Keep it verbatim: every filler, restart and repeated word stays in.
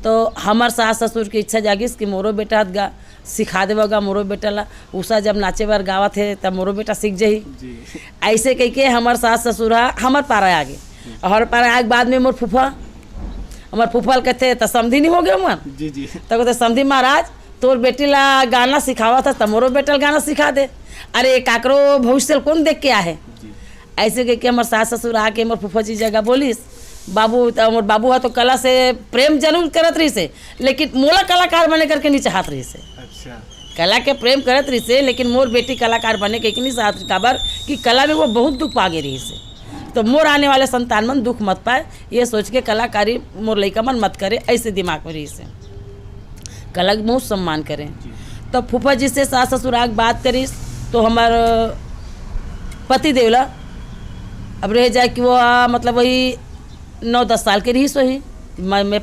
तो हमर सास ससुर के इच्छा जागिस कि मोरो बेटा हत गा, सिखा देबो गा मोरो बेटा ला। उषा जब नाचे बर गावत हे, तब मोरो बेटा सीख जही। जी। ऐसे कहिके हमर सास ससुर हा हमर पारा आ गे। हमर पारा आए के बाद में मोर फूफा, हमर फूफा ल कहते, "त समधी नहीं हो गए मन?" जी, जी। त कहते, "समधी महाराज, तोर बेटी ला गाना सिखावत हस, त मोरो बेटा ल गाना सिखा दे।" अरे, काकरो भविष्य ल कौन देख के आहे? जी। ऐसे कहिके हमर सास ससुर आके मोर फूफा जी जगह बोलिस, बाबू, त मोर बाबू हा तो कला से प्रेम जरूर करत रहिस हे, लेकिन मोला कलाकार बने करके नहीं चाहत रहिस हे। अच्छा। कला के प्रेम करत रहिस हे, लेकिन मोर बेटी कलाकार बने कहिके नहीं चाहत रहिस, काबर कि कला में वो बहुत दुख पागे रहिस हे। तो मोर आने वाले संतान मन दुख मत पाए, ये सोच के कलाकारी मोर लइका मन मत करे, ऐसे दिमाग में रहिस हे। कला के बहुत सम्मान करें। जी। तो फूफा जी से सास ससुर आके बात करिस, तो हमर पति देव ला अब रह जाए कि वो, आ, मतलब वही नौ दस साल के रहिस होही, मैं, मैं